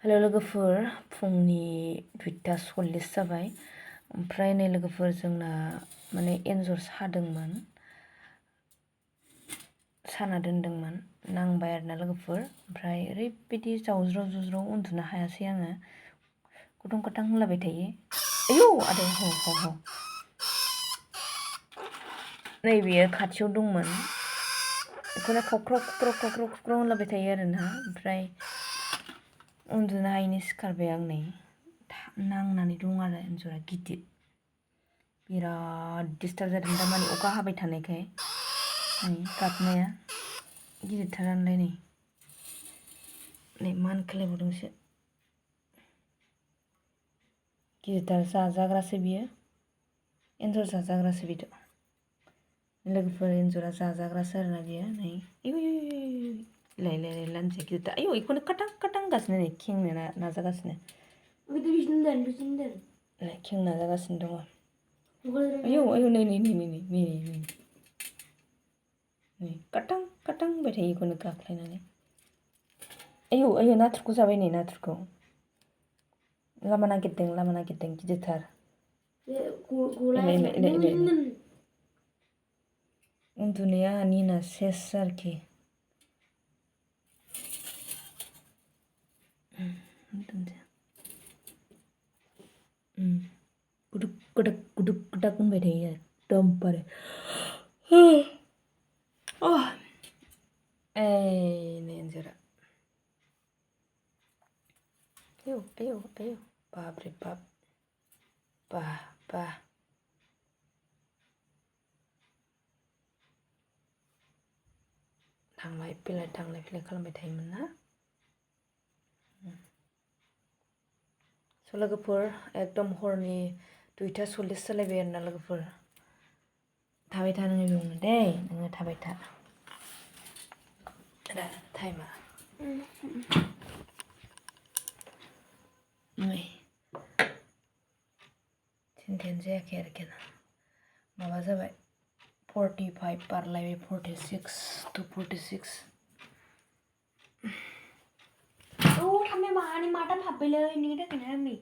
hello लोगोफोर फुंनि 2:40 जाबाय ओमफ्राय नै लोगोफोर जोंना माने एन्जर साना दोनदोंमोन नांबाय आरोना लोगोफोर ओमफ्राय ओरैबायदि जावज्राव जुज्राव उन्दुनो हायासै आङो गुदुं गथां होनलाबाय थायो आयौ आदै ह नै बेयो खाथियाव दंमोन बेखौनो खख्र' होनलाबाय थायो आरोना ओमफ्राय उन्दुनो हायैनि सिखारबाय आं नै नांनानै दं आरो एन्जरा गिदिर बिराद डिस्टार्ब जादों दामानि अखा हाबाय थानायखाय नै गाबनाया गिदिरथारानोलाय नै मानखोलायबावदोंसो गिदिरथार जाजाग्रासो बियो एन्जर जाजाग्रासो बिथ' लोगोफोर एन्जरा जाजाग्रासो आरोना बियो नै लाय लानजाया गिदिरथार आयौ बेखौनो काटां होगासिनो नै खेंनो नाजागासिनो खेंनो नाजागासिनो दङ आयौ नै काटां होनबाय थायो बेखौनो गाख्लायनानै आयौ नाथुरखौ जाबाय नै नाथुरखौ लामा नागिरदों गिदिरथार उन्दुनाया निना सेस आरोखि गुदुक गुदाक होनबाय थायो एकदमबारे नै एन्जरा आयौ बाब्रे बाब बा थांलाय फैलाय खालामबाय थायोमोन ना स' लोगोफोर एकदम हरनि 2:40 जालायबाय आरोना लोगोफोर थाबाय था नोङो बेयावनो दे नोङो थाबाय था टाइमा नै 10 जायाखै आरोखि ना माबा जाबाय 45 बारलायबाय 46 to 46 ทำไมหมานี่มาตั้งผับไปเลยนี่ได้กันนะมี